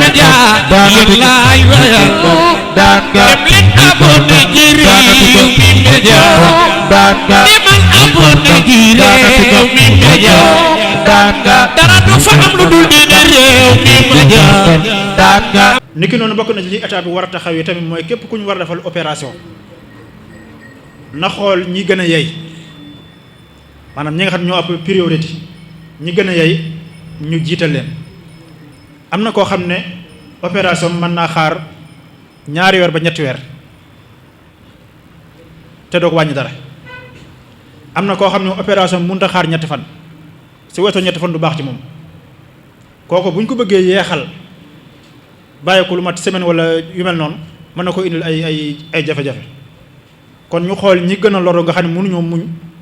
media lillahi wa dem leen abonné ci Rewmi Media demal abonné ci Rewmi Media dara du fa am lu dul di Rewmi Media. niki noonu bokk na ci li état bi war a taxawee tamit mooy képp ku ñu war a defal opération na xool ñi gën a yey maanaam ñi nga xam ne ñoo ëpp priorité ñi gën a yey ñu jiital leen. am na koo xam ne opération mën naa xaar ñaari weer ba ñetti weer te doo ko wàññi dara. am na koo xam ne opération mënut a xaar ñetti fan su weesoo ñetti fan du baax ci moom kooku bu ñu ko bëggee yeexal bàyyi ko lu mat semaine wala yu mel noonu mën na ko indil ay jafe-jafe. kon ñu xool ñi gën a loru nga xam ne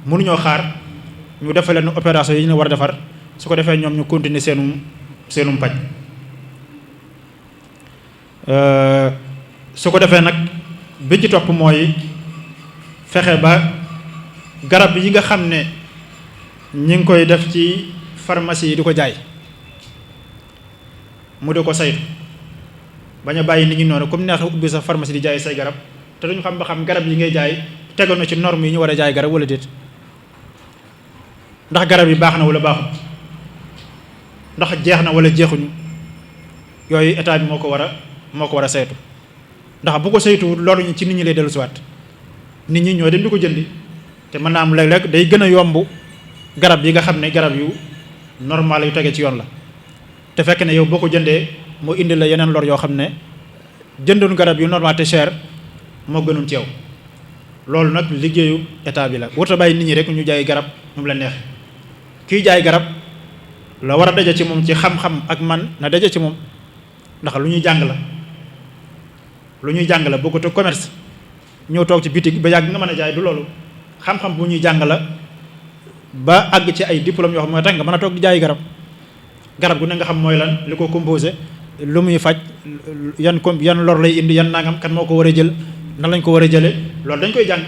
mënuñoo xaar ñu defal leen opération yi ñu war a defar su ko defee ñoom ñu continuer seenum paj. su ko defee nag bi ci topp mooy fexe ba garab yi nga xam ne ñi ngi koy def ci pharmacie yi di ko jaay mu di ko saytu bañ a bàyyi nit ñi noonu comme neex ubbi sa pharmacie di jaay say garab te duñu xam ba xam garab yi ngay jaay tegoon na ci norme yi ñu war a jaay garab wala déet ndax garab yi baax na wala baaxut ndax jeex na wala jeexuñu yooyu état bi moo ko war a saytu ndax bu ko saytuwul loolu ñu ci nit ñi lay dellu siwaat nit ñi ñoo dem di ko jëndi te mën naa am léeg-léeg day gën a yomb garab yi nga xam ne garab yu normal yu tegee ci yoon la te fekk ne yow boo ko jëndee moo indi la yeneen lor yoo xam ne jëndoon garab yu normal te cher moo gënoon ci yow. loolu nag liggéeyu état bi la warut a bàyyi nit ñi rek ñu jaay garab moom la neex kiy jaay garab la war a daje ci moom ci xam-xam ak man na daje ci moom ndax lu ñuy jàng la bokkut ak commerce ñëw toog ci bitig ba yàgg nga mën a jaay du loolu xam-xam bu ñuy jàng la ba àgg ci ay diplôme yoo xam mooy tax nga mën a toog di jaay garab gu ne nga xam mooy lan li ko composé lu muy faj yan lor lay indi yan nangam kan moo ko war a jël nan lañ ko war a jëlee loolu dañ koy jàng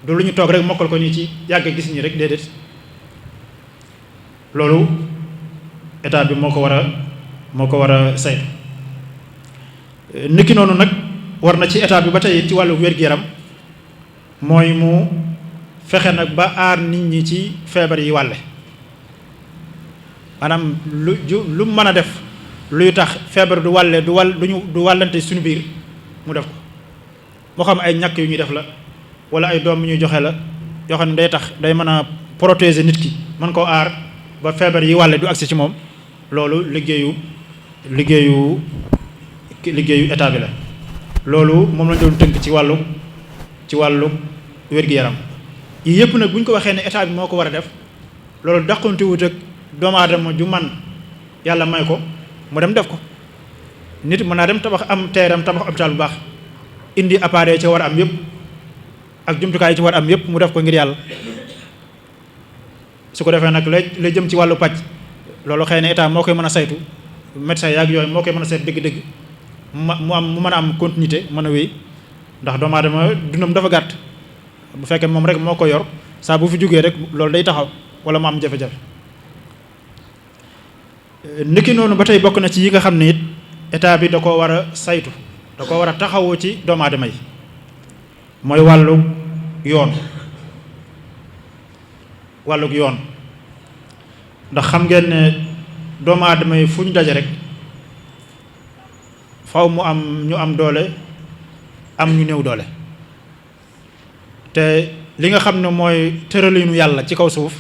du lu ñu toog rek mokkal ko nii ci yàgg gis ñi rek déedéet loolu état bi moo ko war a saytu. niki noonu nag war na ci état bi ba tey ci wàllu wér-gu-yaram mooy mu fexe nag ba aar nit ñi ci feebar yi wàlle maanaam lu mën a def luy tax feebar du wàllante suñu biir mu def ko moo xam ay ñàkk yu ñuy def la wala ay doom yu ñuy joxe la yoo xam ne day tax day mën a protéger nit ki mën koo aar ba feebar yi wàlle du agsi ci moom loolu liggéeyu état bi la. loolu moom lañ doon tënk ci wàllu wér-gu-yaram yii yëpp nag bu ñu ko waxee ne état bi moo ko war a def loolu dàqonte wut ak doomu aadama ju man yàlla may ko mu dem def ko. nit mën naa dem tabax am teeram tabax hôpital bu baax indi appareil yi ci war a am yëpp ak jumtukaay yi ci war a am yëpp mu def ko ngir yàlla su ko defee nag lay jëm ci wàllu pàcc loolu xëy na état moo koy mën a saytu médecin yaag yooyu moo koy mën a saytu dëgg-dëgg mu mën a am continuité mën a wéy ndax doomu aadama dundam dafa gàtt bu fekkee moom rek moo ko yor saa bu fi jógee rek loolu day taxaw wala mu am jafe-jafe. niki noonu ba tey bokk na ci yi nga xam ne it état bi da koo war a saytu da koo war a taxawoo ci doomu aadama yi mooy wàllug yoon ndax xam ngeen ne doomu aadama yi fu ñu daje rek faw mu am ñu am doole am ñu néew doole te li nga xam ne mooy tëralinu yàlla ci kaw suuf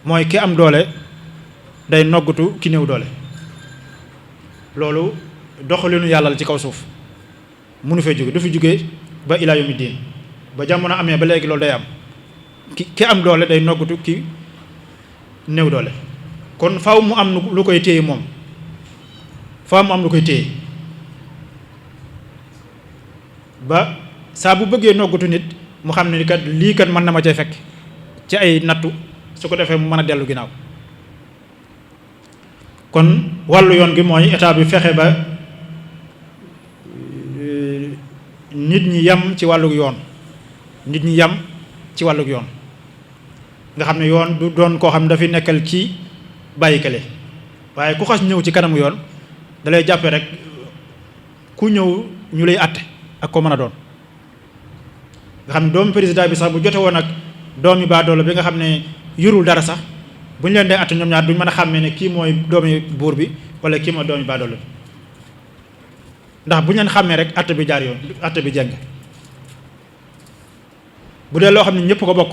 mooy ki am doole day noggatu ki néew doole loolu doxalinu yàlla la ci kaw suuf munu fee jóge du fi jóge ba ilaa yawmi diin ba jamono amee ba léegi loolu day am ki am doole day noggatu ki néew doole kon faaw mu am lu koy téye moom faaw mu am lu koy téye ba saa bu bëggee noggatu nit mu xam ne kat lii kat mën na ma cay fekk ci ay nattu su ko defee mu mën a dellu ginnaaw kon wàllu yoon gi mooy état bi fexe ba nit ñi yam ci wàllug yoon nga xam ne yoon du doon koo xam ne dafay nekkal ci bàyyi kale waaye ku xas ñëw ci kanamu yoon dalay jàppe rek ku ñëw ñu lay àtte ak ko mën a doon nga xam ne doomu président bi sax bu jote woon ak doomi baadoolo bi nga xam ne yurul dara sax bu ñu leen dee àtte ñoom ñaar duñ mën a xàmmee ne kii mooy doomi buur bi wala kii mooy doomi baadoolo bi ndax bu ñu leen xàmmee rek àtte bi jaar yoon àtte bi jeng bu dee loo xam ne ñëpp ko bokk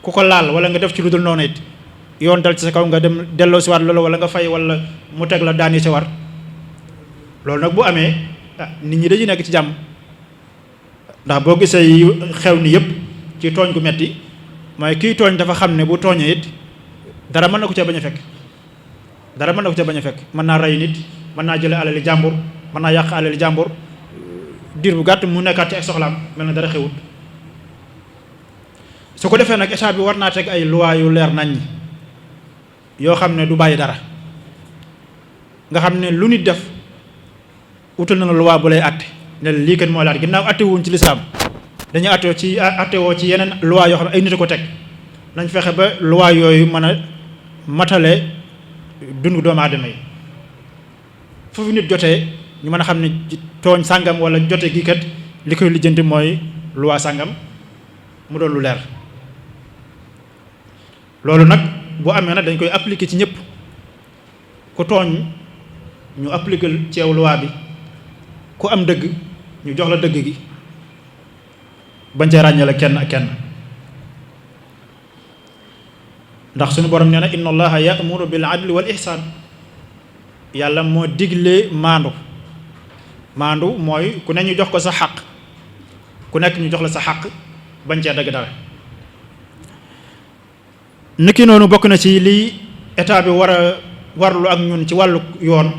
ku ko laal wala nga def ci lu dul noonu it yoon dal ci sa kaw nga dem delloo si waat loolu wala nga fay wala mu teg la daan yi ci war loolu nag bu amee nit ñi dañuy nekk ci jàmm ndax boo gisee xew ni yëpp ci tooñ gu metti mooy kii tooñ dafa xam ne bu tooñee it dara mën na ko ca bañ a fekk dara mën na ko ca bañ a fekk mën naa rey nit mën naa jële alali jàmbur mën naa yàq alali jàmbur diir bu gàtt mu nekkaat ci ay soxlaam mel na dara xewut su ko defee nag état bi war naa teg ay loi yu leer nañ yoo xam ne du bàyyi dara nga xam ne lu nit def utal na loi bu lay àtte ne lii kat moo laat ginnaaw àtte wuñ ci lislaam dañu àtte woo ci yeneen loi yoo xam ne ay nit a ko teg nañ fexe ba loi yooyu mën a matale dundu doomu aadama yi foofu nit jotee ñu mën a xam ne tooñ sàngam wala jote gi kat li koy lijjanti mooy loi sàngam mu doon lu leer loolu nag bu amee nag dañ koy appliquer ci ñëpp ku tooñ ñu appliquer ci yow loi bi ku am dëgg ñu jox la dëgg gi bañ cee ràññale kenn ak kenn ndax suñu borom nee na inna allaha ya'muru bil adli wal ihsan yàlla moo digle maandu mooy ku ne ñu jox ko sa xaq ku nekk ñu jox la sa xaq bañ cee dagg dara niki noonu bokk na ci lii état bi war a warlu ak ñun ci wàllu yoon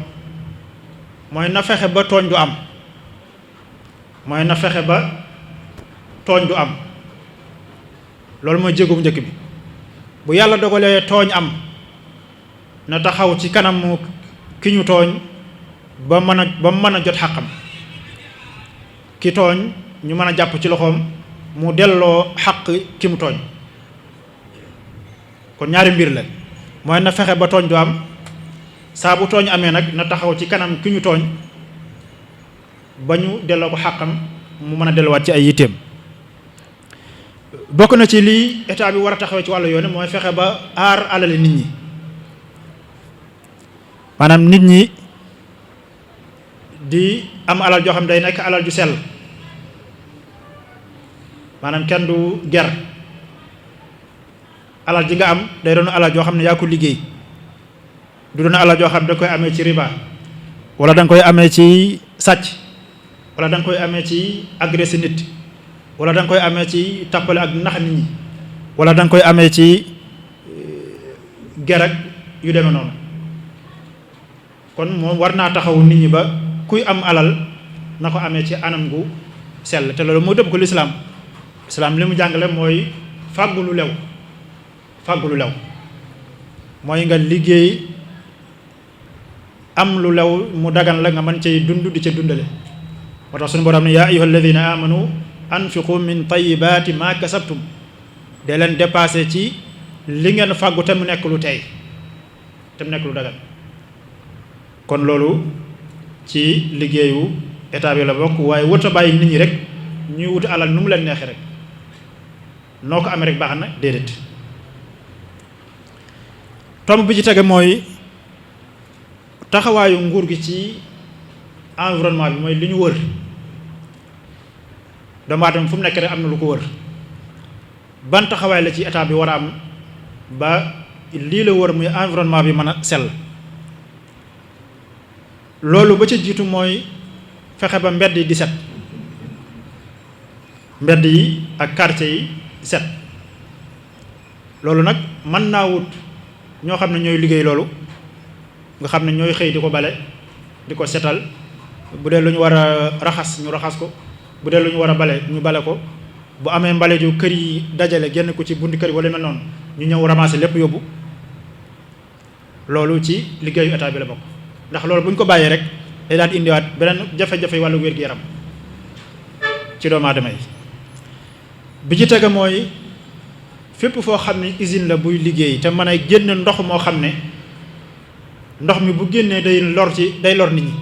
mooy na fexe ba tooñ du am loolu mooy jéego bu njëkk bi bu yàlla dogalee tooñ am na taxaw ci kanamu ki ñu tooñ ba mu mën a jot xàqam ki tooñ ñu mën a jàpp ci loxoom mu delloo xàq ki mu tooñ kon ñaari mbir la mooy na fexe ba tooñ du am saa bu tooñ amee nag na taxaw ci kanam ki ñu tooñ ba ñu delloo ko xàqam mu mën a delluwaat ci ay yitteem bokk na ci lii état bi war a taxawee ci wàllu yoon mooy fexe ba aar alali nit ñi maanaam nit ñi di am alal joo xam ne day nekk alal ju sell maanaam kenn du ger alal ji nga am day doon alal joo xam ne yaa ko liggéey du doon alal joo xam ne da koy amee ci riba wala da nga koy amee ci sàcc wala da nga koy amee ci agressé nit wala da nga koy amee ci tappale ak nax nit ñi wala da nga koy amee ci ger ak yu demee noonu kon moom war naa taxaw nit ñi ba kuy am alal na ko amee ci anam gu sell te loolu moo dëpp ko lislaam li mu jàngale mooy fàggu lu lew mooy nga liggéey am lu lew mu dagan la nga mën cay dund di ca dundale moo tax suñu borom ne yaa ayyuha alladina amanu anfiqu min tayyibati ma kasabtum de leen dépassé ci li ngeen fàggu te mu nekk lu tey te mu nekk lu dagan kon loolu ci liggéeyu état bi la bokk waaye wut a bàyyi nit ñi rek ñuy wuti alal nu mu leen neexee rek noo ko amee rek baax na déedéet tomb bi ci tege mooy taxawaayu nguur gi ci environnement bi mooy li ñu wër doomu aadama fu mu nekk rek am na lu ko wër ban taxawaay la ci état bi war a am ba lii la wër muy environnement bi mën a sell loolu ba ca jiitu mooy fexe ba mbedd yi di set mbedd yi ak quartier yi set loolu nag mën naa wut ñoo xam ne ñooy liggéey loolu nga xam ne ñooy xëy di ko bale di ko setal bu dee lu ñu war a raxas ñu raxas ko bu dee lu ñu war a bale ñu bale ko bu amee mbalit yu kër yi dajale génn ko ci bunti kër yi wala mel noonu ñu ñëw ramasser lépp yóbbu loolu ci liggéeyu état bi la bokk ndax loolu bu ñu ko bàyyee rek day daan indiwaat beneen jafe-jafe wàllu wér-gu-yaram ci doomu aadama yi bi ci tege mooy fépp foo xam ne usine la buy liggéey te mën a génn ndox moo xam ne ndox mi bu génnee day lor nit ñi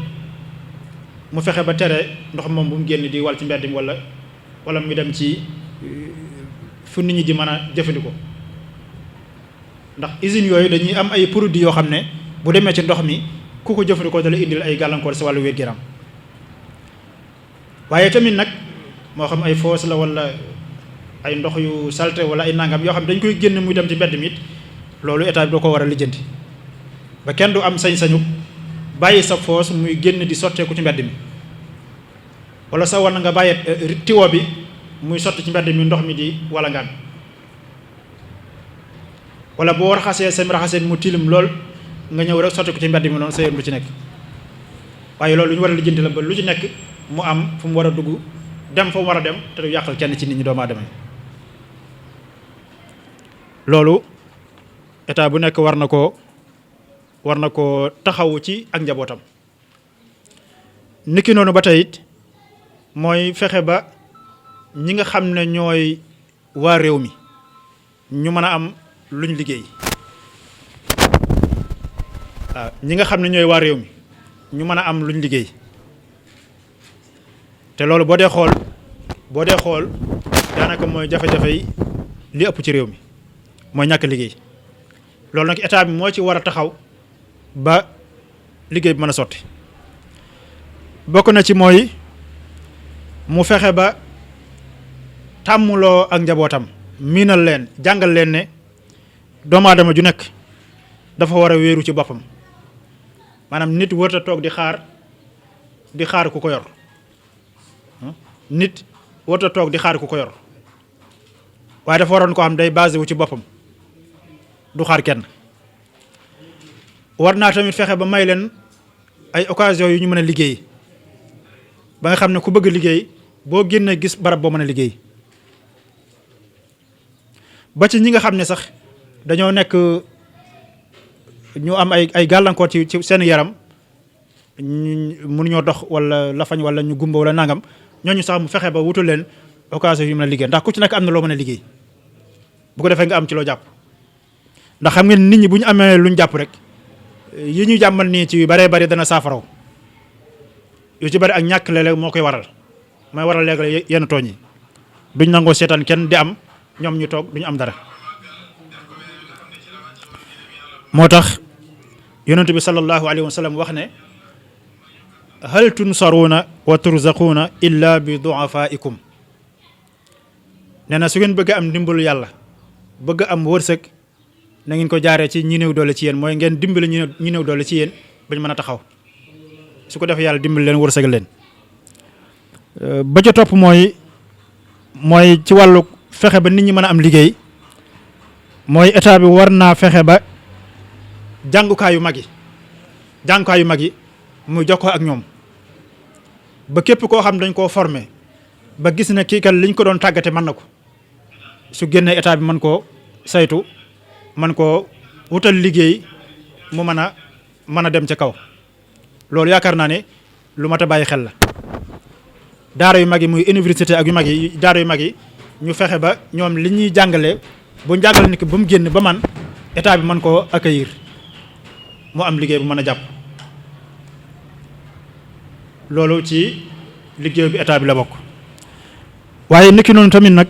mu fexe ba tere ndox moom bu mu génn di wal ci mbedd mi wala mu dem ci fu nit ñi di mën a jëfandikoo ndax usines yooyu dañuy am ay produits yoo xam ne bu demee ci ndox mi ku ko jëfandikoo dala indil ay gàllankoor si wàllu wér-gu-yaram waaye tamit nag moo xam ay foos la wala ay ndox yu salte wala ay nangam yoo xam ne dañ koy génn muy dem ci mbedd mi it loolu état bi doo ko war a lijjanti ba kenn du am sañ-sañu bàyyi sa foos muy génn di sotteeku ci mbedd mi wala sa wan nga bàyyi tiwo bi muy sotti ci mbedd mi ndox mi di wala ngaan wala boo raxasee sam raxasee mu tilim lool nga ñëw rek sotti ko ci mbedd mi noonu sa yoon lu ci nekk waaye loolu lu ñu war a lijjanti la ba lu ci nekk mu am fu mu war a dugg dem fa mu war a dem te du yàqal kenn ci nit ñi doomu aadama yi loolu état bu nekk war na ko taxawu ci ak njabootam niki noonu ba tey it mooy fexe ba ñi nga xam ne ñooy waa réew mi ñu mën a am luñ liggéey waaw ñi nga xam ne ñooy waa réew mi ñu mën a am luñ liggéey te loolu boo dee xool daanaka mooy jafe-jafe yi li ëpp ci réew mi mooy ñàkk liggéey loolu nag état bi moo ci war a taxaw ba liggéey bi mën a sotti bokk na ci mooy mu fexe ba tàmmuloo ak njabootam miinal leen jàngal leen ne doomu aadama ju nekk dafa war a wéeru ci boppam maanaam nit warut a toog di xaar ku ko yor nit warut a toog di xaar ku ko yor waaye dafa waroon koo xam day basé wu ci boppam du xaar kenn war naa tamit fexe ba may leen ay occasion yu ñu mën a liggéey ba nga xam ne ku bëgg liggéey boo génnee gis barab boo mën a liggéey ba ci ñi nga xam ne sax dañoo nekk ñu am ay gàllankoor ci seen yaram mënuñoo dox wala lafañ wala ñu gumba wala nangam ñooñu sax mu fexe ba wutul leen occasion yu mën a liggéey ndax ku ci nekk am na loo mën a liggéey bu ko defee nga am ci loo jàpp ndax xam ngeen nit ñi bu ñu amee luñ jàpp rek yi ñu jàmmal nii ci yu baree bari dana saafaraw yu ci bari ak ñàkk léeg-léeg moo koy waral mooy waral léeg yenn tooñ yi duñ nangoo seetaan kenn di am ñoom ñu toog duñu am dara moo tax yonent bi sallallahu alayhi wa sallam wax ne hal tunsaruuna wa turzaquuna illa bi duafaikum nee na su ngeen bëgg am ndimbalu yàlla bëgg am wërsëg na ngeen ko jaaree ci ñi néew doole ci yéen mooy ngeen dimbali ñi néew doole ci yéen bañ mën a taxaw su ko defee yàlla dimbali leen wërsëgal leen ba ca topp mooy ci wàllu fexe ba nit ñi mën a am liggéey mooy état bi war naa fexe ba jàngukaay yu mag yi muy jokkoo ak ñoom ba képp koo xam dañ koo formé ba gis ne kii kat liñ ko doon tàggate mën na ko su génnee état bi mën koo saytu mën koo wutal liggéey mu mën a dem ca kaw loolu yaakaar naa ne lu mat a bàyyi xel la daara yu mag yi muy université ak yu mag yi daara yu mag yi ñu fexe ba ñoom li ñuy jàngale bu ñu jàngale nit ki ba mu génn ba man état bi mën koo accueillir mu am liggéey bu mën a jàpp loolu ci liggéey bi état bi la bokk waaye niki noonu tamit nag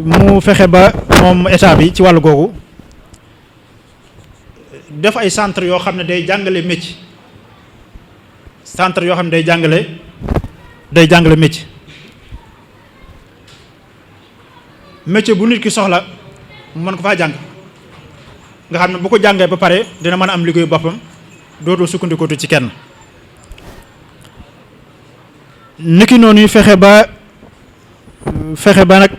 mu fexe ba moom état bi ci wàllu googu def ay centre yoo xam ne day jàngale métier centre yoo xam ne day jàngale métier bu nit ki soxla mu mën ko faa jàng nga xam ne bu ko jàngee ba pare dina mën a am liggéeyu boppam dootul sukkandikootu ci kenn niki noonu fexe ba nag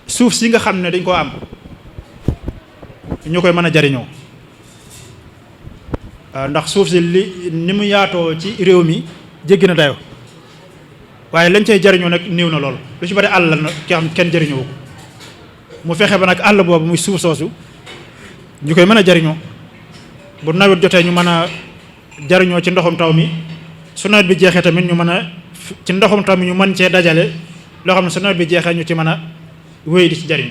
suuf si nga xam ne dañ koo am ñu koy mën a jariñoo ndax suuf si ni mu yaatoo ci réew mi jéggi na dayo waaye lañ cay jariñoo nag néew na lool lu ci bari àll la ki xam kenn jariñoo ko mu fexe ba nag àll boobu muy suuf soosu ñu koy mën a jariñoo bu nawet jotee ñu mën a jariñoo ci ndoxum taw mi su nawet bi jeexee tamit ñu mën a ci ndoxum taw mi ñu mën cee dajale loo xam ne su nawet bi jeexee ñu ci mën a wéy di ci jariñ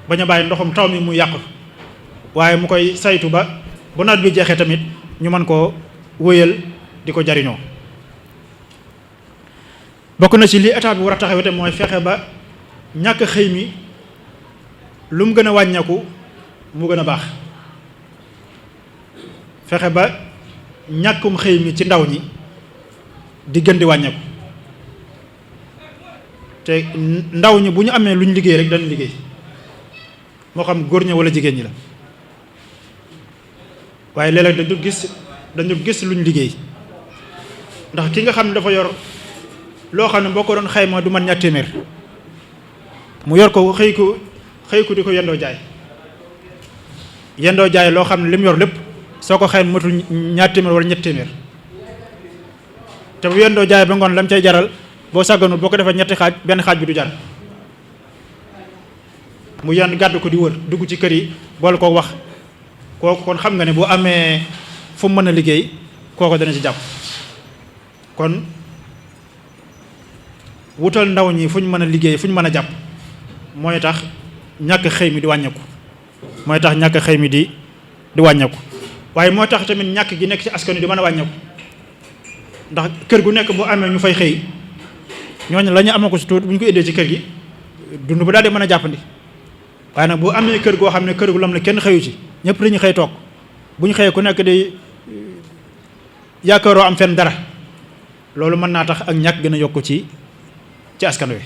bañ a bàyyi ndoxum taw mi mu yàqu waaye mu koy saytu ba bu nawet bi jeexee tamit ñu mën koo wëyal di ko jariñoo. bokk na ci li état bi war a taxawee te mooy fexe ba ñàkk xëy mi lu mu gën a wàññeeku mu gën a baax, fexe ba ñàkkum xëy mi ci ndaw ñi di gën di wàññeeku. te ndaw ñi bu ñu amee lu ñu liggéey rek dañu liggéey, moo xam góor ña wala jigéen ñi la, waaye léeg-léeg dañu gis lu ñu liggéey. ndax ki nga xam ne dafa yor loo xam ne boo ko doon xayma du man ñaar téeméer, mu yor ko xëy ko di ko yendoo jaay loo xam ne li mu yor lépp soo ko xayma matul ñaar téeméer wala ñetti téeméer, te bu yendoo jaay ba ngoon lam cay jaral boo sàgganul boo ko defee ñetti xaaj benn xaaj bi du jar, mu yenn gàddu ko di wër dugg ci kër yi boole ko wax kooku kon xam nga ne bu amee fu mu mën a liggéey kooku dana ci jàpp. kon wutal ndaw ñi fu ñu mën a liggéey fu ñu mën a jàpp mooy tax ñàkk xëy mi di wàññeeku, mooy tax ñàkk xëy mi di wàññeeku, waaye mooy tax tamit ñàkk gi nekk ci askan wi di mën a wàññeeku. ndax kër gu nekk bu amee ñu fay xëy ñooñu la ñu amoo ko si tuut bu ñu ko indee ci kër gi dund bu daal di mën a jàppandi. waaye nag bu amee kër goo xam ne kër gu lam la kenn xëyu ci ñëpp dañuy xëy toog bu ñu xëyee ku nekk di yaakaaroo am fenn dara, loolu mën naa tax ak ñàkk gën a yokku ci askan wi.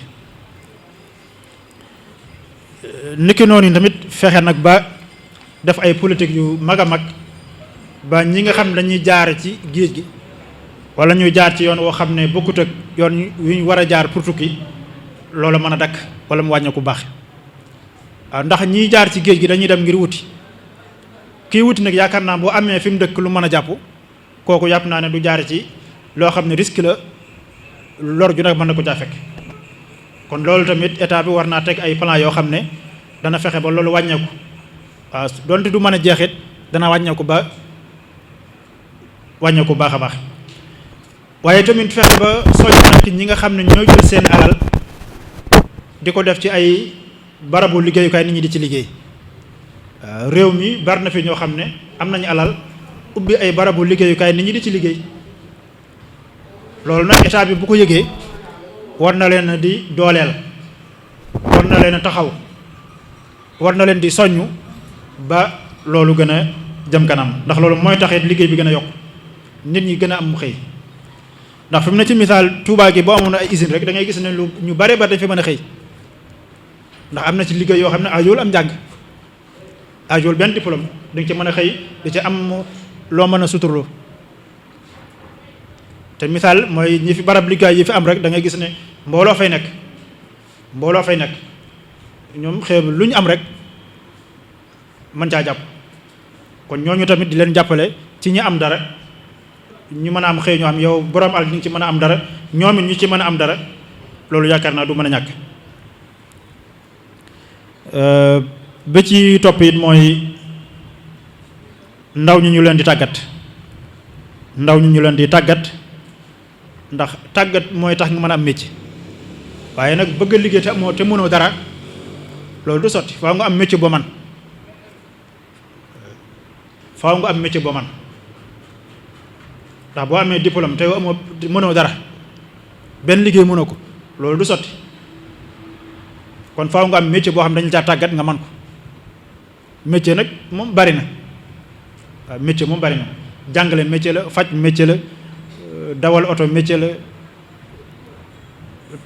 niki noonu tamit fexe nag ba def ay politique yu mag a mag ba ñi nga xam ne dañuy jaar ci géej gi wala ñuy jaar ci yoon woo xam ne bokkut ak yoon yu ñu war a jaar pour tukki, loolu mën a dakk wala mu wàññeeku baax. waaw ndax ñiy jaar ci géej gi dañuy dem ngir wuti, kii wuti nag yaakaar naa boo amee fi mu dëkk lu mën a jàpp kooku yàpp naa ne du jaar ci loo xam ne risque la, lor ju nag mën na ko caa fekk. kon loolu tamit état bi war naa teg ay plan yoo xam ne dana fexe ba loolu wàññeeku. waaw donte du mën a jeexit dana wàññeeku baax a baax. waaye tamit fexe ba soññ nag ñi nga xam ne ñoo jël seen alal di ko def ci ay barabu liggéeyukaay nit ñi di ci liggéey. réew mi bari na fi ñoo xam ne am nañu alal ubbi ay barabu liggéeyukaay nit ñi di ci liggéey. loolu nag état bi bu ko yëgee war na leen di dooleel, war na leen a taxaw, war na leen di soññu ba loolu gën a jëm kanam, ndax loolu mooy taxit liggéey bi gën a yokk, nit ñi gën a am xëy. ndax fi mu ne ci misaal Touba gi boo amoon ay usine rek da ngay gis ne lu ñu bare ba dañ fi mën a xëy, ndax am na ci liggéey yoo xam ne ajool am njàng, ajool benn diplôme dañ ci mën a xëy di ci am loo mën a suturloo. te misaal mooy ñi fi barab liggéey yi fi am rek da ngay gis ne mbooloo fay nekk ñoom xëy lu ñu am rek mën caa jàpp. kon ñooñu tamit di leen jàppale ci ñi am dara ñu mën a am xëy ñoo am yow borom al ñu ci mën a am dara ñoom it ñu ci mën a am dara, loolu yaakaar naa du mën a ñàkk. ba ci topp it mooy ndaw ñu leen di tàggat, ndax tàggat mooy tax nga mën a am métier. waaye nag bëgg a liggéey te mënoo dara loolu du sotti, faaw nga am métier boo man ndax boo amee diplôme te mënoo dara benn liggéey mënoo ko loolu du sotti. kon faaw nga am métier boo xam ne dañu caa tàggat nga man ko. métier nag moom bari na, waaw métier moom bari na, jàngale métier la, faj métier la, dawal oto métier la,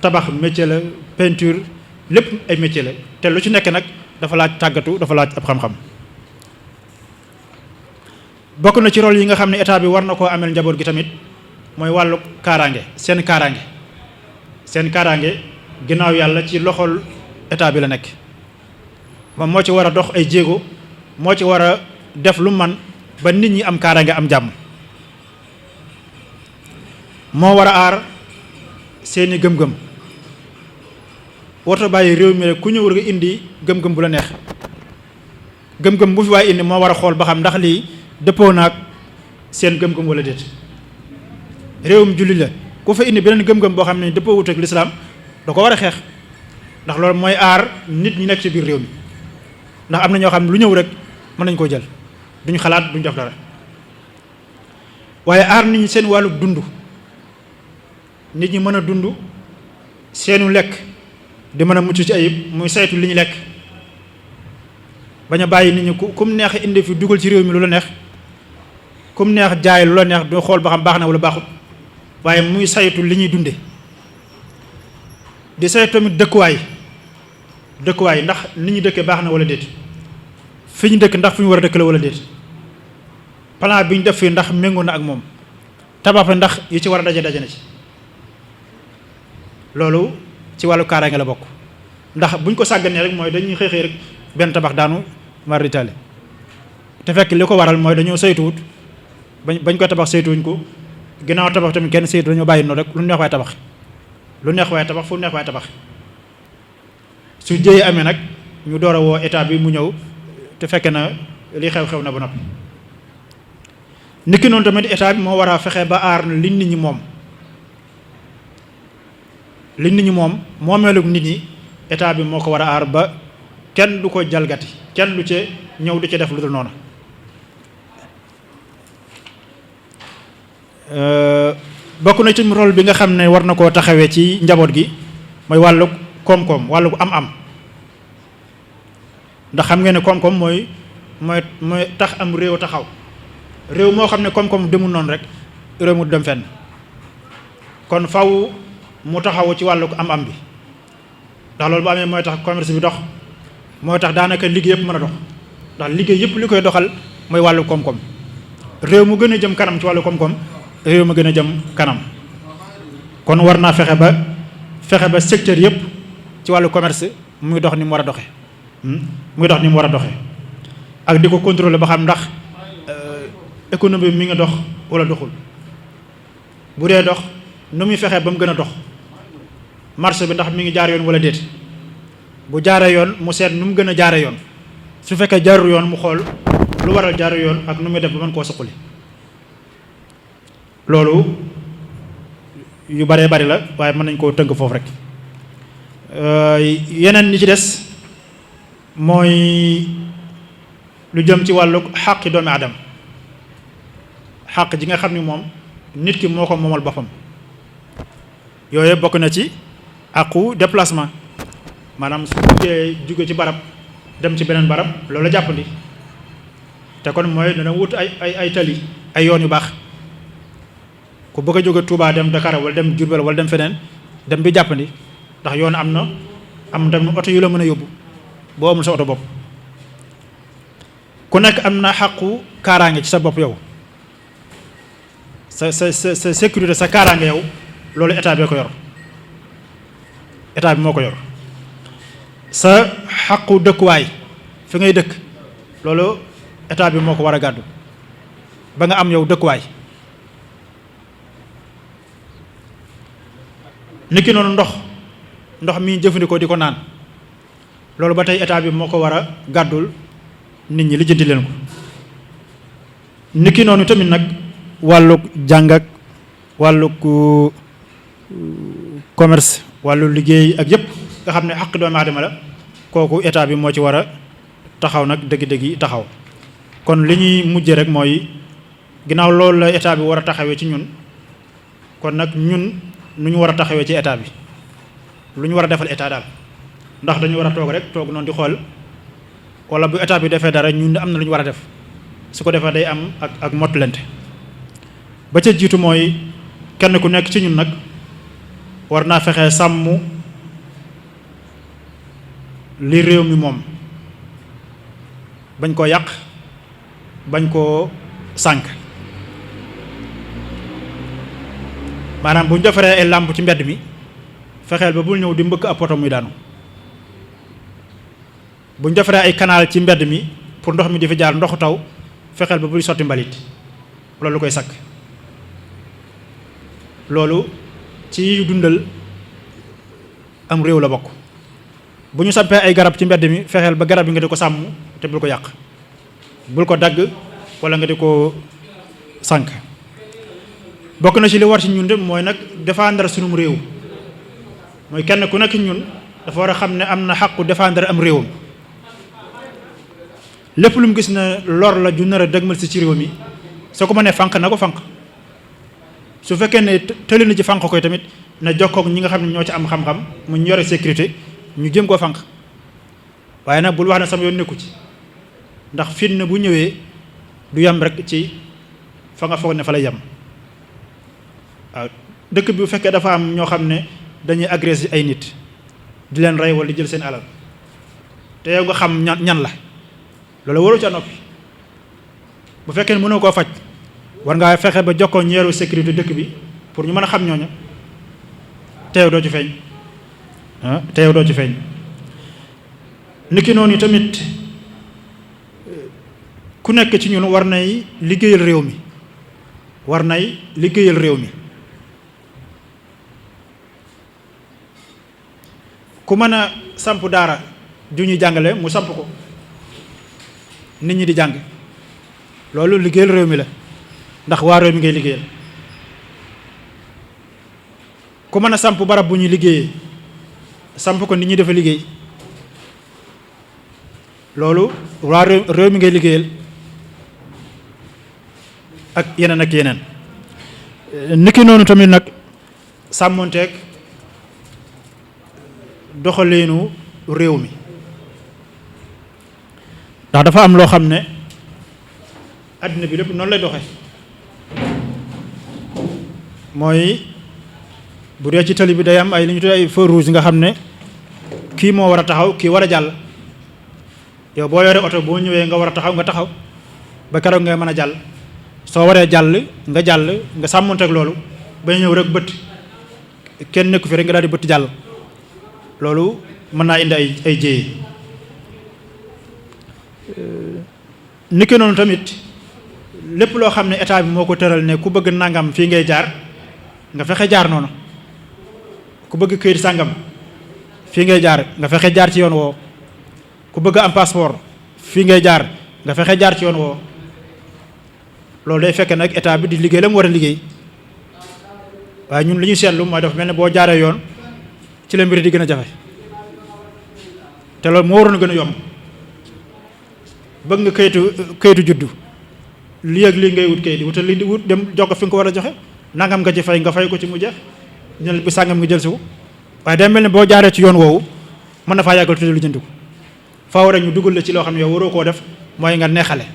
tabax métier la, peinture lépp ay métier la, te lu ci nekk nag dafa laaj tàggatu, dafa laaj ab xam-xam. bokk na ci rôle yi nga xam ne état bi war na koo amel njaboot gi tamit mooy wàllu kaaraange, seen kaaraange ginnaaw yàlla ci loxol état bi la nekk. moom moo ci war a dox ay jéego, moo ci war a def lu man ba nit ñi am kaaraange, am jàmm. moo war a aar seeni gëm-gëm, warta bàyyi réew mi rek ku ñëw rek indi gëm-gëm bu la neex. gëm-gëm bu fi waaye indi moo war a xool ba xam ndax lii dëppoo naag seen gëm-gëm wala déet. réewum julli la, ku fa indi beneen gëm-gëm boo xam ne dëppoo wut ak lislaam da ko war a xeex, ndax loolu mooy aar nit ñi nekk ci biir réew mi. ndax am na ñoo xam ne lu ñëw rek mën nañ koo jël duñu xalaat duñu def dara waaye aar nit ñi seen wàllu dund nit ñi mën a dund seenu lekk di mën a mucc ci ayib muy saytu li ñu lekk bañ a bàyyi nit ñi ku mu neex indi fi dugal ci réew mi lu la neex ku mu neex jaay lu la neex du xool ba xam baax na wala baaxut waaye muy saytu li ñuy dunde di saytu tamit dëkkuwaay ndax nit ñi dëkkee baax na wala déet fi ñu dëkk ndax fu ñu war a dëkk la wala déet plan bi ñu def fii ndax méngoo na ak moom tabax fa ndax yi ci war a daje na ci loolu ci wàllu kaaraange la bokk ndax buñ ko sàgganee rek mooy dañuy xëy rek benn tabax daanu maritale te fekk li ko waral mooy dañoo saytuwut bañ ko tabax saytuwuñ ko ginnaaw tabax tamit kenn saytu dañoo bàyyi noonu rek lu neex waaye tabax fu neex waaye tabax su jëyee amee nag ñu door a woo état bi mu ñëw te fekk na li xew na ba noppi niki noonu tamit état bi moo war a fexe ba aar li nit ñi moom moomeelu nit ñi état bi moo ko war a aar ba kenn du ko jalgati kenn du ci ñëw du ci def lu dul noonu bokk na ci rôle bi nga xam ne war na koo taxawee ci njaboot gi mooy wàllu koom-koom wàllu am-am ndax xam ngeen ne koom-koom mooy tax am réew taxaw réew moo xam ne koom-koom demul noonu rek réew mu dem fenn kon faw mu taxawu ci wàllu am-am bi ndax loolu bu amee mooy tax commerce bi dox mooy tax daanaka liggéey yëpp mën a dox ndax liggéey yëpp li koy doxal mooy wàllu koom-koom réew mu gën a jëm kanam ci wàllu koom-koom réew ma gën a jëm kanam kon war naa fexe ba secteur yëpp ci wàllu commerce muy dox ni mu war a doxe ak di ko contrôler ba xam ndax économie bi mi ngi dox wala doxul bu dee dox nu muy fexe ba mu gën a dox marché bi ndax mi ngi jaar yoon wala déet bu jaaree yoon mu seet nu mu gën a jaaree yoon su fekkee jaarul yoon mu xool lu waral jaarul yoon ak nu muy def ba mën koo suqali loolu yu baree bari la waaye mën nañ koo tënk foofu rek yeneen ñi ci des mooy lu jëm ci wàllu xàqi doomi aadama xàq ji nga xam ni moom nit ki moo ko moomal boppam yooyu bokk na ci àqu déplacement maanaam su bëggee jóge ci barab dem ci beneen barab loolu la jàppandi te kon mooy dana wut ay tali ay yoon yu baax ku bëgg a jóge Touba dem Dakar wala dem Diourbel wala dem feneen dem bi jàppandi ndax yoon am dem oto yu la mën a yóbbu boo amul sa oto bopp ku nekk am na xàqu kaaraange ci sa bopp yow sa sécurité sa kaaraange yow loolu état bee ko yor état bi moo ko yor sa xàqu dëkkuwaay fi ngay dëkk loolu état bi moo ko war a gàddu ba nga am yow dëkkuwaay niki noonu ndox mi jëfandikoo di ko naan loolu ba tey état bi moo ko war a gàddul nit ñi lijjanti leen ko niki noonu tamit nag wàllug jàng ak wàllug commerce wàllu liggéey ak yëpp nga xam ne xaq doomu aadama la kooku état bi moo ci war a taxaw nag dëgg-dëgg taxaw kon li ñuy mujje rek mooy ginnaaw loolu la état bi war a taxawee ci ñun kon nag ñun nu ñu war a taxawee ci état bi lu ñu war a defal état daal ndax dañu war a toog rek toog noonu di xool wala bu état bi defee dara ñun am na lu ñu war a def su ko defee day am ak mottulente ba ca jiitu mooy kenn ku nekk ci ñun nag war naa fexe sàmm li réew mi moom bañ koo yàq bañ koo sànk maanaam bu ñu defaree ay làmp ci mbedd mi fexeel ba bul ñëw di mbëkk ab poto muy daanu bu ñu defaree ay canal ci mbedd mi pour ndox mi di fi jaar ndoxu taw fexeel ba bul sotti mbalit loolu koy sakk loolu ci dundal am réew la bokk bu ñu sampee ay garab ci mbedd mi fexeel ba garab yi nga di ko sàmm te bul ko yàq bul ko dagg wala nga di ko sànk bokk na ci li war ci ñun de mooy nag défendre sunum réew mooy kenn ku nekk ñun dafa war a xam ne am na xàqu défendre am réewam lépp lu mu gis ne lor la ju nar a dëgmal si ci réew mi soo ko mënee fànq na ko fànq su fekkee ne tëli na ci fànq koy tamit na jokkoog ñi nga xam ne ñoo ci am xam-xam mu ñu yore sécurité ñu jëm koo fànq waaye nag bul wax ne sama yoon nekku ci ndax fitna bu ñëwee du yem rek ci fa nga foog ne fa lay yem waaw dëkk bi bu fekkee dafa am ñoo xam ne dañuy agressé ay nit di leen rey wala di jël seen alal te yow nga xam ñan la loolu waroo ca noppi bu fekkee ne mënoo koo faj war ngaa fexe ba jokkoo ñeeru sécurité dëkk bi pour ñu mën a xam ñooñu teew doo ci feeñ teew doo ci feeñ niki noonu tamit ku nekk ci ñun war nay liggéeyal réew mi war nay liggéeyal réew mi ku mën a samp daara ju ñuy jàngale mu samp ko nit ñi di jàng loolu liggéeyal réew mi la ndax waa réew mi ngay liggéeyal ku mën a samp barab bu ñuy liggéeyee samp ko nit ñi dafa liggéey loolu waa réew mi ngay liggéeyal ak yeneen niki noonu tamit nag sàmmonteeg doxaleenu réew mi ndax dafa am loo xam ne àddina bi lépp noonu lay doxe mooy bu dee ci tali bi day am ay li ñu tuddee ay feu rouge nga xam ne kii moo war a taxaw kii war a jàll yow boo yoree oto boo ñëwee nga war a taxaw nga taxaw ba keroog ngay mën a jàll soo waree jàll nga sàmmonteeg loolu ba ñëw rek bët kenn nekku fi rek nga daal di bëtt jàll loolu mën naa indi ay jéye niki noonu tamit lépp loo xam ne état bi moo ko tëral ne ku bëgg nangam fii ngay jaar nga fexe jaar noonu ku bëgg këyit sàngam fii ngay jaar nga fexe jaar ci yoon woo ku bëgg am passeport fii ngay jaar nga fexe jaar ci yoon woo loolu day fekk nag état bi di liggéey la mu war a liggéey waaye ñun li ñu seetlu mooy dafa mel ne boo jaaree yoon ci la mbir di gën a jafe te loolu moo waroon a gën a yomb bëgg nga kayitu juddu lii ak lii ngay wut kayit wutal lii di wut dem jox ko fi nga ko war a joxe nangam nga ci fay nga fay ko ci mu jeex ñun bi sàngam nga jël si ko waaye day mel ne boo jaaree ci yoon woowu mën na faa yàggal tuuti lu jënd ko faaw rek ñu dugal la ci loo xam ne yow waroo koo def mooy nga neexale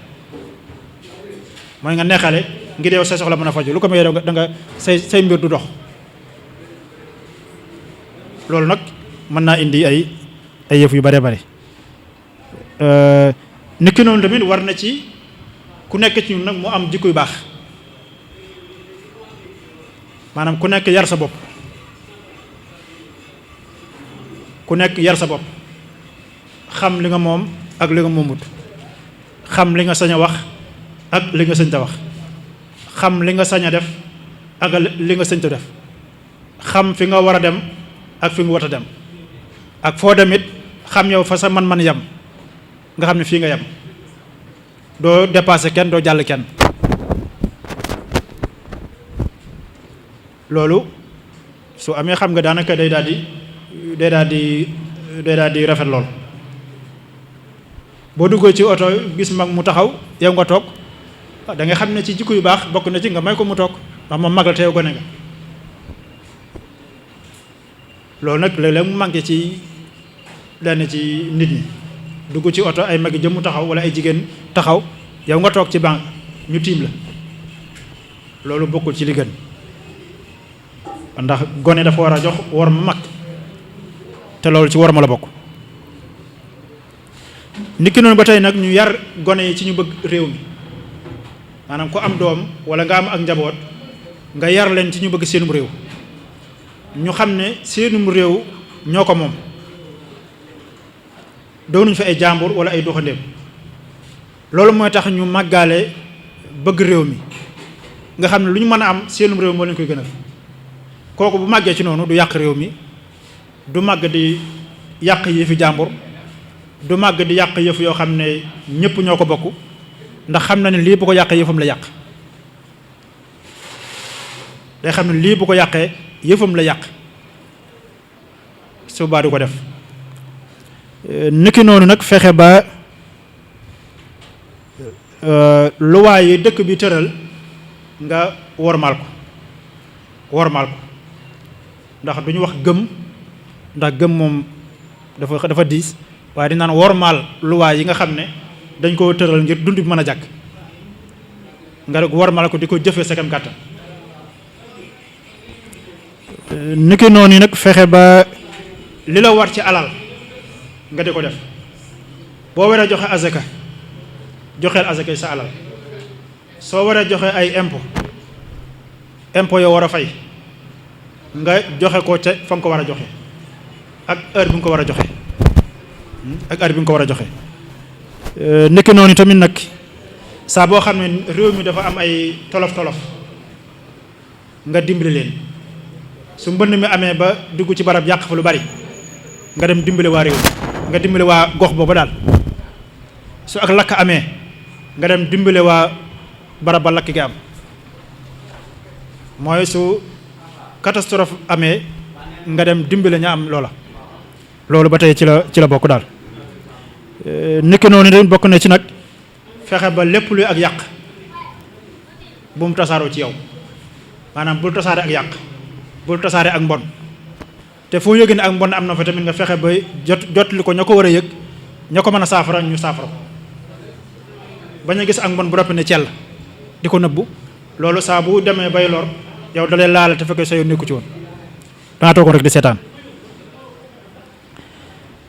ngir yow say soxla mën a faju lu ko may da nga say mbir du dox loolu nag mën naa indi ay yëf yu bare bare niki noonu tamit war na ci ku nekk ci ñun nag mu am jikko yu baax maanaam ku nekk yar sa bopp xam li nga moom ak li nga moomut xam li nga sañ a wax ak li nga sañ ta wax xam li nga sañ a def ak li nga sañ ta def xam fi nga war a dem ak fi nga war a dem ak foo demit xam yow fa sa man-man yam nga xam ne fii nga yem doo dépassé kenn doo jàll kenn loolu su amee xam nga daanaka day daal di rafet lool boo duggee ci oto gis mag mu taxaw yow nga toog da nga xam ne ci jikko yu baax bokk na ci nga may ko mu toog ndax moom mag la te yow gone nga loolu nag léeg-léeg mu manqué ci lenn ci nit ñi dugg ci oto ay magi jëmm taxaw wala ay jigéen taxaw yow nga toog ci banc ñu tiim la loolu bokkul ci li gën ndax gone dafa war a jox war ma mag te loolu ci war ma la bokk niki noonu ba tey nag ñu yar gone yi ci ñu bëgg réew mi maanaam ku am doom wala nga am ak njaboot nga yar leen ci ñu bëgg seenum réew ñu xam ne seenum réew ñoo ko moom doonuñ fi ay jàmbur wala ay doxandéem loolu mooy tax ñu màggaale bëgg réew mi nga xam ne lu ñu mën a am seenum réew moo leen koy gënal kooku bu màggee ci noonu du yàq réew mi du màgg di yàq yëfi jàmbur du màgg di yàq yëf yoo xam ne ñëpp ñoo ko bokk ndax xam na ne lii bu ko yàqee yëfam la yàq day xam ne lii bu ko yàqee yëfam la yàq su baa du ko def niki noonu nag fexe ba luwaay yi dëkk bi tëral nga wormaal ko ndax du ñu wax gëm ndax gëm moom dafa diis waaye di naan wormaal luwaay yi nga xam ne dañ koo tëral ngir dund bi mën a jàkk nga wormaal ko di ko jëfee sa kam kàttan niki noonu nag fexe ba li la war ci alal nga di ko def boo waree joxe azaka joxeel azaka sa alal soo waree joxe ay impôt yoo war a fay nga joxe ko ca fa nga ko war a joxe ak heure bi nga ko war a joxe niki noonu tamit nag saa boo xam ne réew mi dafa am ay tolof nga dimbali leen su mbënn mi amee ba dugg ci barab yàq fa lu bari nga dem dimbali waa réew nga dimbali waa gox boobu daal su ak lakk amee nga dem dimbali waa barab ba lakk gi am mooy su catastrophe amee nga dem dimbali ña am loolu ba tey ci la bokk daal niki noonu dañ bokk na ci nag fexe ba lépp luy ak yàq bu mu tasaaroo ci yow maanaam bul tasaare ak yàq bul tasaare ak mbon te foo yëg ne ak mbon am na fa tamit nga fexe ba jotli ko ña ko war a yëg ña ko mën a saafara ñu saafara ko bañ a gis ak mbon bu rafet ne cell di ko nëbbu loolu saa bu demee bay lor yow dalee laal te fekkee sa yoon nekku ci woon dangaa toogoon rek di seetaan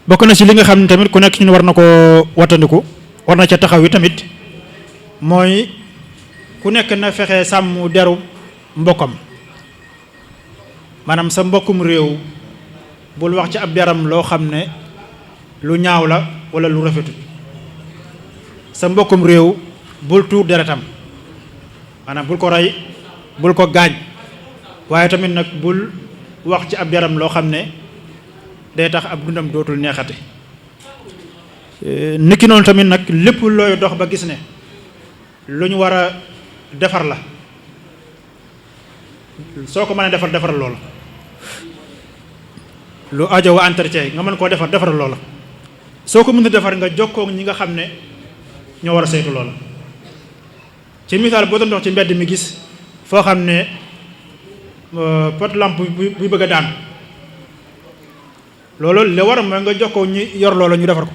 bokk na ci li nga xam ne tamit ku nekk ñun war na ko wattandiku war na ca taxaw yi tamit mooy ku nekk na fexe sàmm deru mbokkam maanaam sa mbokkum réew bul wax ci ab deram loo xam ne lu ñaaw la wala lu rafetul sa mbokkum réew bul tuur deretam maanaam bul ko rey bul ko gaañ waaye tamit nag bul wax ci ab deram loo xam ne day tax ab dundam dootul neexate niki noonu tamit nag lépp looy dox ba gis ne lu ñu war a defar la soo ko mënee defaral loola lu ajo wa entretien nga mën koo defaral loola soo ko mën a defar nga jokkoo ñi nga xam ne ñoo war a saytu loola ci misaal boo doon dox ci mbedd mi gis foo xam ne pot lampe buy bëgg a daan loolu li war mooy nga jokkoo ñi yor loola ñu defar ko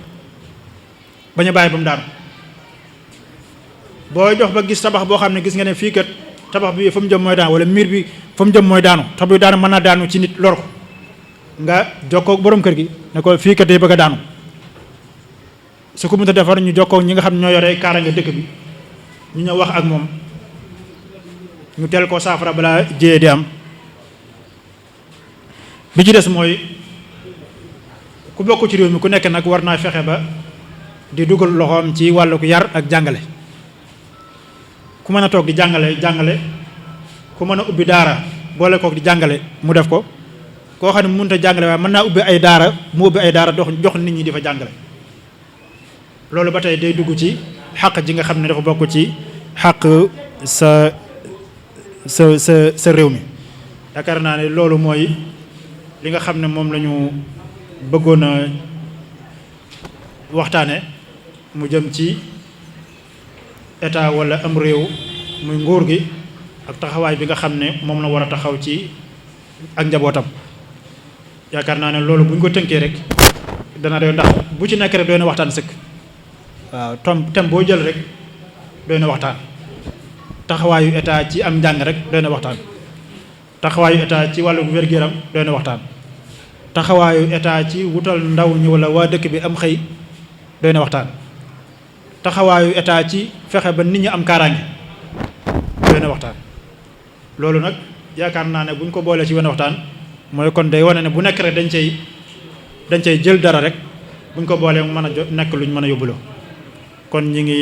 bañ a bàyyi ba mu daanu booy dox ba gis tabax boo xam ne gis nga ne fii kat tabax bi fa mu jëm mooy daanu wala miir bi fa mu jëm mooy daanu tax bi daanu mën naa daanu ci nit lor ko nga jokkoo borom kër gi ne ko fii kat day bëgg a daanu su ko mënta defar ñu jokkoo ñi nga xam ne ñoo yore kaaraange dëkk bi ñu ñëw wax ak moom ñu teel ko saafara balaa jiyee di am bi ci des mooy ku bokk ci réew mi ku nekk nag war naa fexe ba di dugal loxoom ci wàllu yar ak jàngale ku mën a toog di jàngale ku mën a ubbi daara boole kook di jàngale mu def ko koo xam ne mënut a jàngale waaye mën naa ubbi ay daara mu ubbi ay daara jox nit ñi di fa jàngale loolu ba tey day dugg ci xàq ji nga xam ne dafa bokk ci xàq sa réew mi yaakaar naa ne loolu mooy li nga xam ne moom la ñu bëggoon a waxtaane mu jëm ci état wala am réew muy nguur gi ak taxawaay bi nga xam ne moom la war a taxaw ci ak njabootam yaakaar naa ne loolu bu ñu ko tënkee rek dana doy ndax bu ci nekk rek doy na waxtaan sëkk waaw thème boo jël rek doy na waxtaan taxawaayu état ci am njàng rek doy na waxtaan taxawaayu état ci wàllu wér-gu-yaram doy na waxtaan taxawaayu état ci wutal ndaw ñi wala waa dëkk bi am xëy doy na waxtaan taxawaayu état ci fexe ba nit ñi am kaaraange doy na waxtaan loolu nag yaakaar naa ne bu ñu ko boolee ci wenn waxtaan mooy kon day wane ne bu nekk rek dañ cay jël dara rek bu ñu ko boolee mu mën a nekk luñ mën a yóbbuloo kon ñi ngi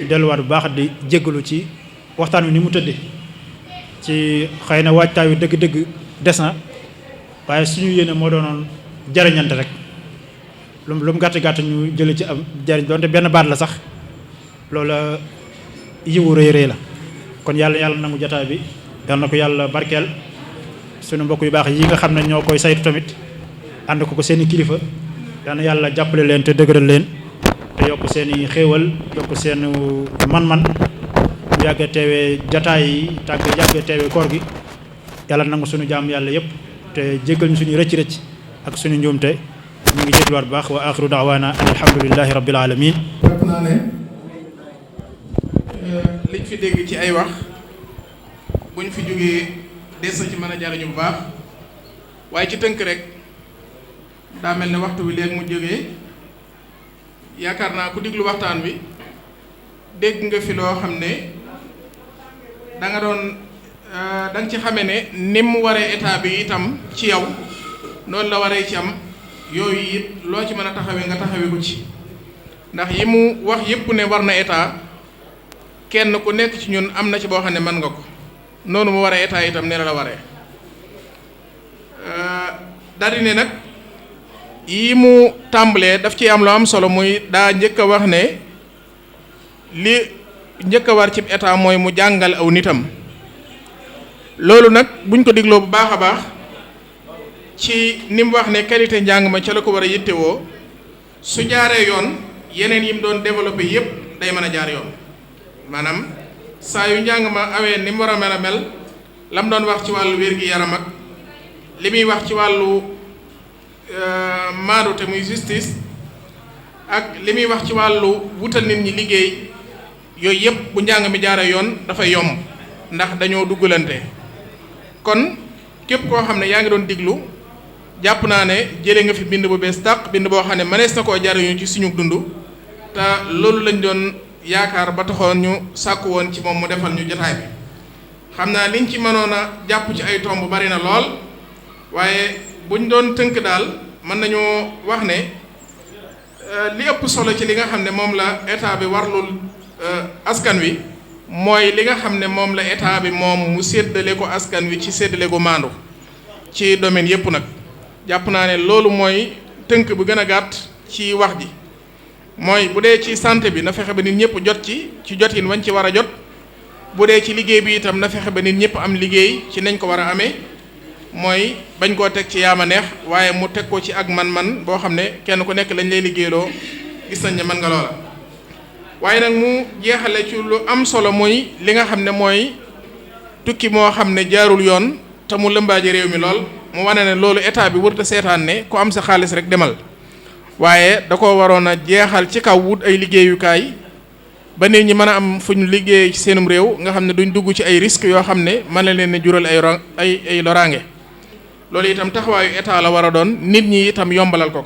delluwaat bu baax di jéggalu ci waxtaan wi ni mu tëddee ci xëy na waajtaay wi dëgg-dëgg des na waaye suñu yéene moo doonoon jariñante rek lu mu gàtt ñu jële ci am jariñ doonte benn baat la sax loola yiwu rëy la kon yàlla nangu jotaay bi yàlla na ko yàlla barkeel suñu mbokk yu baax yi nga xam ne ñoo koy saytu tamit ànd ko seeni kilifa yàlla na yàlla jàppale leen te dëgëral leen te yokk seeni xéewal yokk seen man-man ñu yàgg teewee jataay yi yàgg teewee koor gi yàlla nangu suñu jaam yàlla yépp te jéggal ñu suñu rëcc-rëcc ak suñu njuumte ñu ngi jégluwaat bu baax wa axiru daawaana an alhamdulillahi rabbil alamin. jàpp naa ne liñ fi dégg ci ay wax buñ fi jógee des na ci mën a jariñu bu baax waaye ci tënk rek daa mel ne waxtu bi léegi mu jógee yaakaar naa ku diglu waxtaan wi dégg nga fi loo xam ne da nga ci xamee ne ni mu waree état bi itam ci yow noonu la waree ci am yooyu it loo ci mën a taxawee nga taxawee ko ci ndax yi mu wax yépp ne war na état kenn ku nekk ci ñun am na ci boo xam ne mën nga ko noonu mu waree état itam ne la waree daldi ne nag yi mu tàmbalee daf ci am lu am solo muy daa njëkk a wax ne li njëkk a war ci état mooy mu jàngal aw nitam loolu nag buñ ko digloo bu baax a baax ci ni mu wax ne qualité njàng ma ca la ko war a yittewoo su jaaree yoon yeneen yi mu doon développé yépp day mën a jaar yoon maanaam saa yu njàng ma awee ni mu war a mel a mel la mu doon wax ci wàllu wér-gi-yaram ak li muy wax ci wàllu maandu te muy justice ak li muy wax ci wàllu wutal nit ñi liggéey yooyu yépp bu njàng mi jaaree yoon dafay yomb ndax dañoo duggalante kon képp koo xam ne yaa ngi doon diglu jàpp naa ne jëlee nga fi bind bu bees tàq bind boo xam ne mënees na koo jariñu ci suñu dund te loolu lañ doon yaakaar ba taxoon ñu sàkku woon ci moom mu defal ñu jotaay bi xam naa liñ ci mënoon a jàpp ci ay tomb bari na lool waaye buñ doon tënk daal mën nañoo wax ne li ëpp solo ci li nga xam ne moom la état bi warlul askan wi mooy li nga xam ne moom la état bi moom mu séddale ko askan wi ci séddale ko maandu ci domaine yépp nag jàpp naa ne loolu mooy tënk bu gën a gàtt ci wax ji mooy bu dee ci santé bi na fexe ba nit ñëpp jot ci jotin wañ ci war a jot bu dee ci liggéey bi itam na fexe ba nit ñëpp am liggéey ci nañ ko war a amee mooy bañ koo teg ci yaama neex waaye mu teg ko ci ak man-man boo xam ne kenn ku nekk lañ lay liggéeyloo gis nañ ne mën nga loola waaye nag mu jeexale ci lu am solo muy li nga xam ne mooy tukki moo xam ne jaarul yoon te mu lëmbaaje réew mi lool mu wane ne loolu état bi wërta seetaan ne ku am sa xaalis rek demal waaye da ko waroon a jeexal ci kaw wut ay liggéeyukaay ba nit ñi mën a am fu ñu liggéey ci seenum réew nga xam ne duñ dugg ci ay risques yoo xam ne mën na leen ne jural ay loraange loolu itam taxawaayu état la war a doon nit ñi itam yombalal ko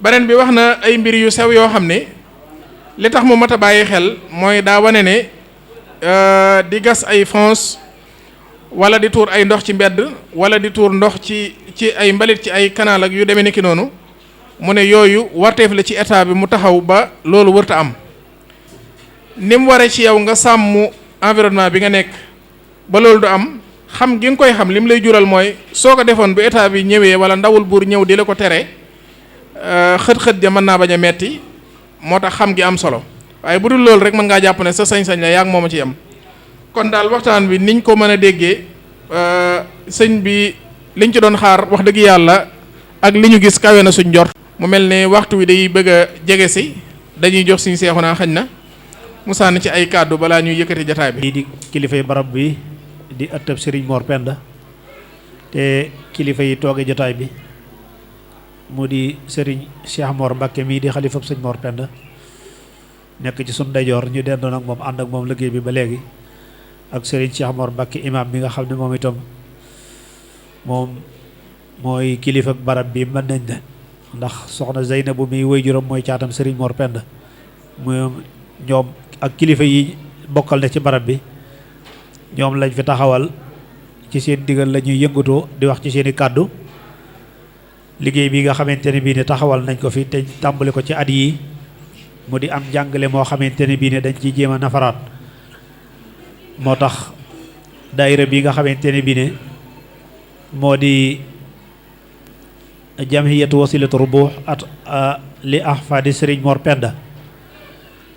beneen bi wax na ay mbir yu sew yoo xam ne li tax mu mat a bàyyi xel mooy daa wane ne di gas ay fosse wala di tuur ay ndox ci mbedd wala di tuur ndox ci ay mbalit ci ay canal ak yu demee ni ki noonu mu ne yooyu warteef la ci état bi mu taxaw ba loolu wërta am ni mu waree ci yow nga sàmm environnement bi nga nekk ba loolu du am xam gi nga koy xam li mu lay jural mooy soo ko defoon bu état bi ñëwee wala ndawul buur ñëw di la ko tere xët-xët ja mën naa bañ a metti moo tax xam gi am solo waaye bu dul loolu rek mën ngaa jàpp ne sa sañ-sañ la yaa ngi moom a ci yam kon daal waxtaan bi niñ ko mën a déggee sëñ bi liñ ci doon xaar wax dëgg yàlla ak li ñu gis kawe na suñ njort mu mel ne waxtu wi day bëgg a jege si dañuy jox suñu seexu naa xañ na mu sànni ci ay kàddu balaa ñuy yëkkati jataay bi. lii di kilifay barab bi di ëttëb Serigne Mor Penda te kilifa yi tooge jotaay bi mu di Serigne Cheikh Mor Mbacké mii di xalifab sëñ Mor Penda nekk ci sunu ndeyjoor ñu dendoon ak moom ànd ak moom liggéey bi ba léegi ak Serigne Cheikh Mor Mbacké imam mi nga xam ne moom itam moom mooy kilifa ak barab bi mën nañ ne ndax soxna Zeynabu mi woy juróom mooy caatam Serigne Mor Penda moom ñoom ak kilifa yi bokkal ne ci barab bi ñoom lañ fi taxawal ci seen digal la ñuy yëngatoo di wax ci seeni kàddu liggéey bi nga xamante ne bii ne taxawal nañ ko fi te tàmbali ko ci at yi mu di am njàngale moo xamante ne bii ne dañ ciy jéem a nafaraat moo tax daayira bi nga xamante ne bii ne moo di jamhiyatu wasilatu rubuh at li ahfadi Serigne Mor Penda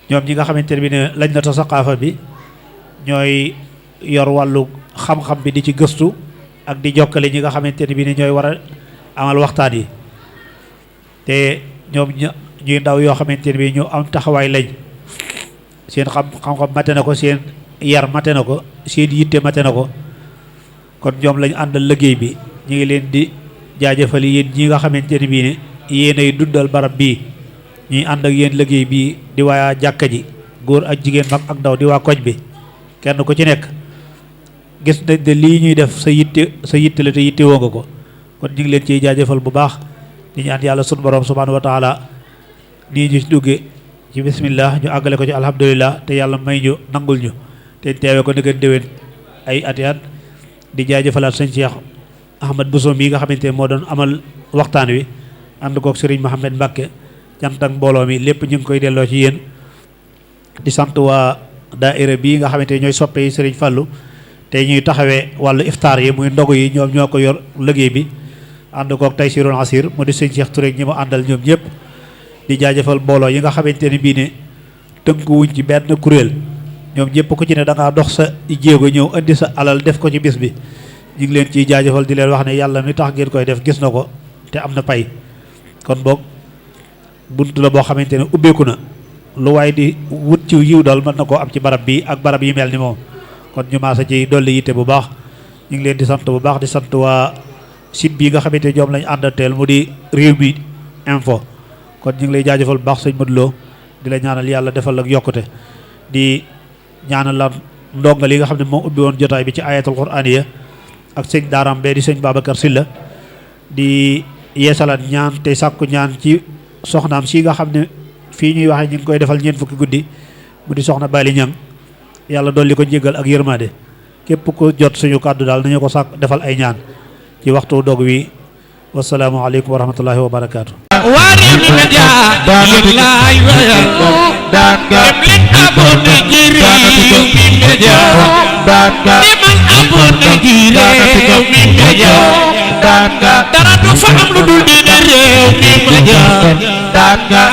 ñoom ñi nga xamante ne bii ne lañ na ta saqaafa bi ñooy yor wàllu xam-xam bi di ci gëstu ak di jokkale ñi nga xamante ne bii ne ñooy war a amal waxtaan yi te ñoom ñuy ndaw yoo xamante ne bii ñu am taxawaay lañ seen xam-xam mate na ko seen yar mate na ko seen yitte mate na ko kon ñoom lañu àndal liggéey bi ñu ngi leen di jaajëfal yéen ñi nga xamante ne bii ne yéenay dundal barab bii ñuy ànd ak yéen liggéey bii di waa jàkka ji góor ak jigéen mag ak ndaw di waa koñ bi kenn ku ci nekk gis nañ ne lii ñuy def sa yitte la te yitte woo nga ko kon ñu ngi leen ciy jaajëfal bu baax di ñaan yàlla sunu borom subhaanahu wa taala nii ñu ci duggee ci bismillah ñu àggale ko ci alhamdulillah te yàlla may ñu nangul ñu te teewe ko nëgën déwén ay ati at di jaajëfalaat sëñ Cheikh Ahmad Bousso mi nga xamante ne moo doon amal waxtaan wi ànd kook Serigne Mohamed Mbacke cant ak mbooloo mi lépp ñu ngi koy delloo ci yéen di sant waa daaira bii nga xamante ne ñooy soppe yi Serigne Fallou te ñuy taxawee wàllu iftaar yi muy ndogu yi ñoom ñoo ko yor liggéey bi ànd kook Taysirul Asir mu di sëñ Cheikh Touré ñi mu àndal ñoom ñëpp di jaajëfal mbooloo yi nga xamante ne bii ne tënkuwuñ ci benn kuréel ñoom ñëpp ku ci ne da ngaa dox sa jéego ñëw indi sa alal def ko ci bis bi ñu ngi leen ciy jaajëfal di leen wax ne yàlla mi tax ngeen koy def gis na ko te am na pay kon boog bunt la boo xamante ne ubbeeku na lu waaye di wut ci yiw dal mën na koo am ci barab bi ak barab yi mel ni moom kon ñu maasa ci dolli yitte bu baax ñu ngi leen di sant bu baax di sant waa site bii nga xamante ne ñoom lañu àndateel mu di Rewmi Info kon ñu ngi lay jaajëfal bu baax sëñ Modou Lo di la ñaanal yàlla defal ak yokkute di ñaanal la ndonga li nga xam ne moom ubbi woon jotaay bi ci ayatul quraaniya ak sëñ daaram bee di sëñ Babacar Sylla di yeesalaat ñaan te sàkku ñaan ci soxnaam si nga xam ne fii ñuy waxee ñu ngi koy defal ñeent fukki guddi mu di soxna Bali Ñang yàlla dolli ko njéggal ak yërmande képp ku jot suñu kàddu daal nañu ko sàkk defal ay ñaan ci waxtu dog wi wasalaamu aleykum wa rahmatullahi wa barakaatu wari mi media billahi wa danga lim abonné ci Rewmi Media danga limal abonné ci Rewmi Media danga dara du fa am lu dul di Rewmi Media danga